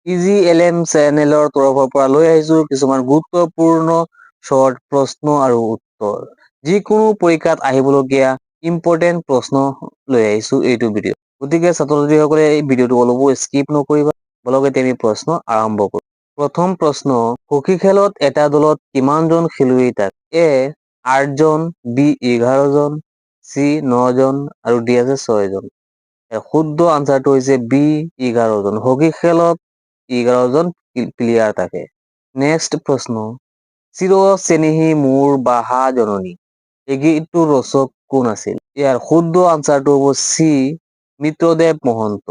Easy L M চেনেলৰ তৰফৰ পৰা লৈ আহিছো কিছুমান গুৰুত্বপূৰ্ণ শ্বৰ্ট প্ৰশ্ন আৰু উত্তৰ। যিকোনো পৰীক্ষাত আহিবলগীয়া ইম্পৰ্টেণ্ট প্ৰশ্ন লৈ আহিছো এইটো ভিডিঅ'। গতিকে ছাত্ৰ ছাত্ৰীসকলে এই ভিডিঅ'টো অলপো স্কিপ নকৰিবা। বলক, এতিয়া আমি প্ৰশ্ন আৰম্ভ কৰো। প্ৰথম প্ৰশ্ন, হকী খেলত এটা দলত কিমানজন খেলুৱৈ থাকে? এ আঠজন, বি 11 জন, চি নজন আৰু ডি আছে ছয়জন। ইয়াৰ শুদ্ধ আনচাৰটো হৈছে বি 11 জন। হকী খেলত 11 জন প্লেয়াৰ থাকে। নেক্সট প্ৰশ্ন, চিৰ চেনেহী মোৰ বাহা জননী এই গীতটোৰ ৰচক কোন আছিল? ইয়াৰ শুদ্ধ আনচাৰটো হ'ব চি মিত্ৰদেৱ মহন্ত।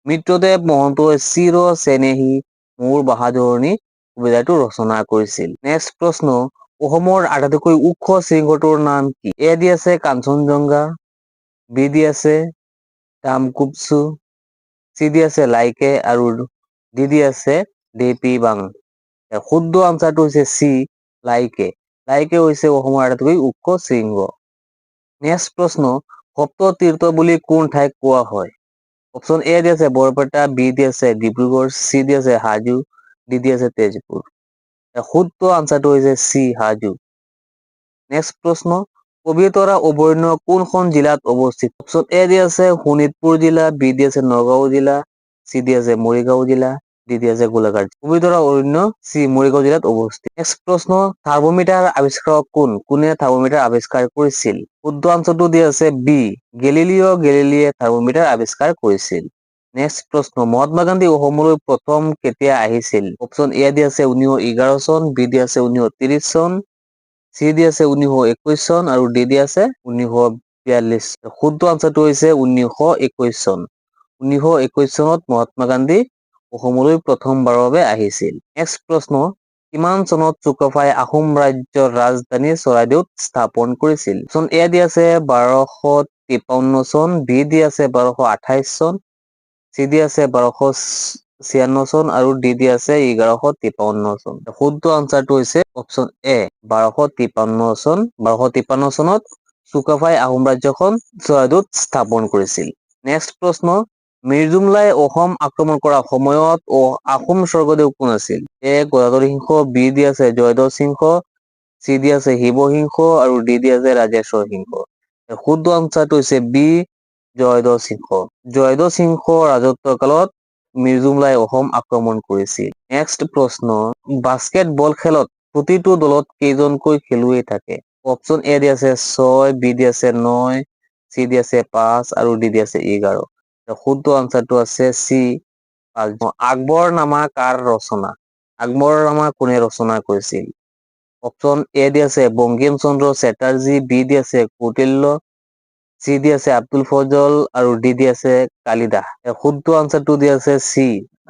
মিত্ৰদেৱ মহন্তই চিৰ চেনেহী মোৰ বাহা জননী কবিতাটো ৰচনা কৰিছিল। নেক্সট প্ৰশ্ন, অসমৰ আটাইতকৈ ওখ শৃংগটোৰ নাম কি? এ দি আছে কাঞ্চনজংঘা, বি দি আছে ডামকুপচু, চি দি আছে লাইকে আৰু ডি দি আছে ডেপিবাং। ইয়াৰ শুদ্ধ আনচাৰটো হৈছে চি লাইকে। লাইকে হৈছে অসমৰ আটাইতকৈ ওখ শৃংগ। নেক্সট প্ৰশ্ন, সপ্ততীৰ্থ বুলি কোন ঠাইক কোৱা হয়? অপচন এ দি আছে বৰপেটা, বি দি আছে ডিব্ৰুগড়, চি দি আছে হাজো, ডি দি আছে তেজপুৰ। ইয়াৰ শুদ্ধ আনচাৰটো হৈছে চি হাজো। নেক্সট প্ৰশ্ন, পবিতৰা অভয়াৰণ্য কোনখন জিলাত অৱস্থিত? অপচন এ দি আছে শোণিতপুৰ জিলা, বি দি আছে নগাঁও জিলা, চি দি আছে মৰিগাঁও জিলা, ডি দি আছে গোলাঘাট। পবিতৰা অৰণ্য চি মৰিগাঁও জিলাত অৱস্থিত। নেক্সট প্ৰশ্ন, থাৰ্মোমিটাৰ আৱিষ্কাৰক কোন? কোনে থাৰ্মোমিটাৰ আৱিষ্কাৰ কৰিছিল? শুদ্ধ আনচাৰটো দি আছে বি গেলিলিঅ' গেলিলিয়ে থাৰ্মোমিটাৰ আৱিষ্কাৰ কৰিছিল। নেক্সট প্ৰশ্ন, মহাত্মা গান্ধী অসমলৈ প্ৰথম কেতিয়া আহিছিল? অপচন এ দি আছে 1911 চন, বি দি আছে 1930 চন, চি দি আছে 1921 চন আৰু ডি দি আছে 1942। শুদ্ধ আনচাৰটো হৈছে 1921 চন। 1921 চনত মহাত্মা গান্ধী অসমলৈ প্ৰথমবাৰৰ বাবে আহিছিল। নেক্সট প্ৰশ্ন, কিমান চনত চুকাফাই আহোম ৰাজ্যৰ ৰাজধানী চৰাইদেউত স্থাপন কৰিছিল? অপচন এ দি আছে 1253 চন, বি দি আছে 1228 চন, চি দি আছে 1296 চন আৰু ডি দি আছে 1153 চন। শুদ্ধ আনচাৰটো হৈছে অপচন এ 1253 চন। 1253 চনত চুকাফাই আহোম ৰাজ্যখন চৰাইদেউত স্থাপন কৰিছিল। নেক্সট প্ৰশ্ন, মিৰজুমলাই অসম আক্ৰমণ কৰাৰ সময়ত আহোম স্বৰ্গদেউ কোন আছিল? এ গদাধৰ সিংহ, বি দি আছে জয়ধ্বজ সিংহ, চি দি আছে শিৱসিংহ আৰু ডি দি আছে ৰাজেশ্বৰ সিংহ। শুদ্ধ আনচাৰটো হৈছে বি জয়ধ্বজ সিংহ। জয়ধ্বজ সিংহ ৰাজত্ব কালত মিৰজুমলাই অসম আক্ৰমণ কৰিছিল। নেক্সট প্ৰশ্ন, বাস্কেটবল খেলত প্ৰতিটো দলত কেইজনকৈ খেলুৱৈ থাকে? অপচন এ দি আছে ছয়, বি দি আছে নয়, চি দি আছে পাঁচ আৰু ডি দি আছে 11। শুদ্ধ আনচাৰটো আছে চি পাঁচ। আকবৰ নামা কাৰ ৰচনা? আকবৰ নামা কোনে ৰচনা কৰিছিল? অপচন এ দি আছে বংকিম চন্দ্ৰ চেটাৰ্জী, বি দি আছে কৌটিল্য, চি দি আছে আবুল ফজল আৰু ডি দি আছে কালিদাস। শুদ্ধ আনচাৰটো দি আছে চি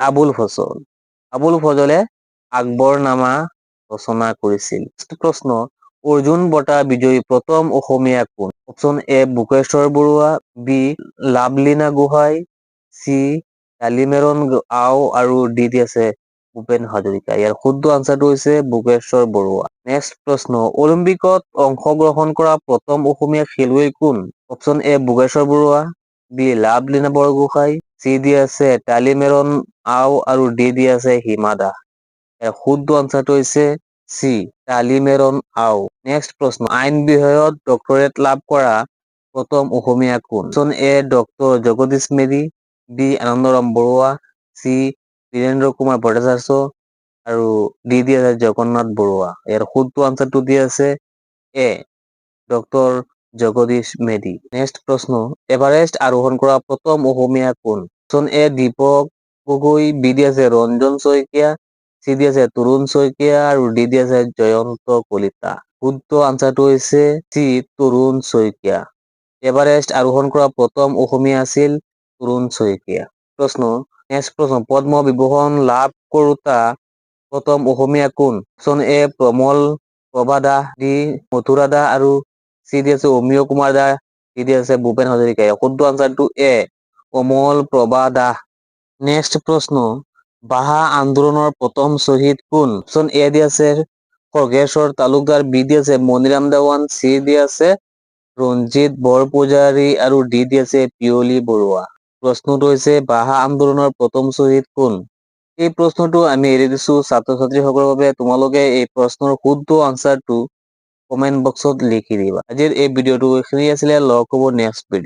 আবুল ফজল। আবুল ফজলে আকবৰ নামা ৰচনা কৰিছিল। প্ৰশ্ন, অৰ্জুন বঁটা বিজয়ী প্ৰথম অসমীয়া কোন? অপচন এ বুকেশ্বৰ বৰুৱা, বি লাভলীনা গোহাঁই, চি টালিমেৰন আও আৰু ডি দি আছে ভূপেন হাজৰিকা। ইয়াৰ শুদ্ধ আনচাৰটো হৈছে বুকেশ্বৰ বৰুৱা। নেক্সট প্ৰশ্ন, অলিম্পিকত অংশগ্ৰহণ কৰা প্ৰথম অসমীয়া খেলুৱৈ কোন? অপচন এ বুকেশ্বৰ বৰুৱা, বি লাভলীনা বৰগোহাঁই, চি দি আছে টালিমেৰন আও আৰু ডি দি আছে হিমা দাস। ইয়াৰ শুদ্ধ আনচাৰটো হৈছে চি টালিমেৰন আও। নেক্সট প্ৰশ্ন, আইন বিষয়ত ডক্টৰেট লাভ কৰা প্ৰথম অসমীয়া কোন? Option A doctor Jagadish Medhi, B Anandaram Barua, C Birendra Kumar Bhattacharya আৰু ডি দি আছে জগন্নাথ বৰুৱা। ইয়াৰ শুদ্ধ আনচাৰটো দি আছে এ ডক্টৰ জগদীশ মেধি। নেক্সট প্ৰশ্ন, এভাৰেষ্ট আৰোহণ কৰা প্ৰথম অসমীয়া কোন? অপচন এ দীপক গগৈ, বি দি আছে ৰঞ্জন শইকীয়া, চি দি আছে তৰুণ শইকীয়া আৰু ডি দি আছে জয়ন্ত কলিতা। শুদ্ধ আনচাৰটো হৈছে চি তৰুণ শইকীয়া। এভাৰেষ্ট আৰোহণ কৰা প্ৰথম অসমীয়া আছিল তৰুণ শইকীয়া। প্ৰশ্ন, নেক্সট প্ৰশ্ন, পদ্ম বিভূষণ লাভ কৰোতা প্ৰথম অসমীয়া কোন? অপচন এ প্ৰমল প্ৰভা দাস, বি মথুৰা দাস আৰু চি দি আছে অমিয় কুমাৰ দাস, ডি দি আছে ভূপেন হাজৰিকা। শুদ্ধ আনচাৰটো এ অমল প্ৰভা দাস। নেক্সট প্ৰশ্ন, ভাষা আন্দোলনৰ প্ৰথম শ্বহীদ কোন? অপচন এ দি আছে খৰ্গেশ্বৰ তালুকদাৰ, বি দি আছে মণিৰাম দেৱান, চি দি আছে ৰঞ্জিত বৰপূজাৰী আৰু ডি দি আছে পিয়লি বৰুৱা। প্ৰশ্নটো হৈছে ভাষা আন্দোলনৰ প্ৰথম শ্বহীদ কোন? এই প্ৰশ্নটো আমি এৰি দিছো ছাত্ৰ ছাত্ৰীসকলৰ বাবে। তোমালোকে এই প্ৰশ্নৰ শুদ্ধ আনচাৰটো কমেণ্ট বক্সত লিখি দিবা। আজিৰ এই ভিডিঅ'টো এইখিনি আছিলে। লগ হ'ব নেক্সট ভিডিঅ'।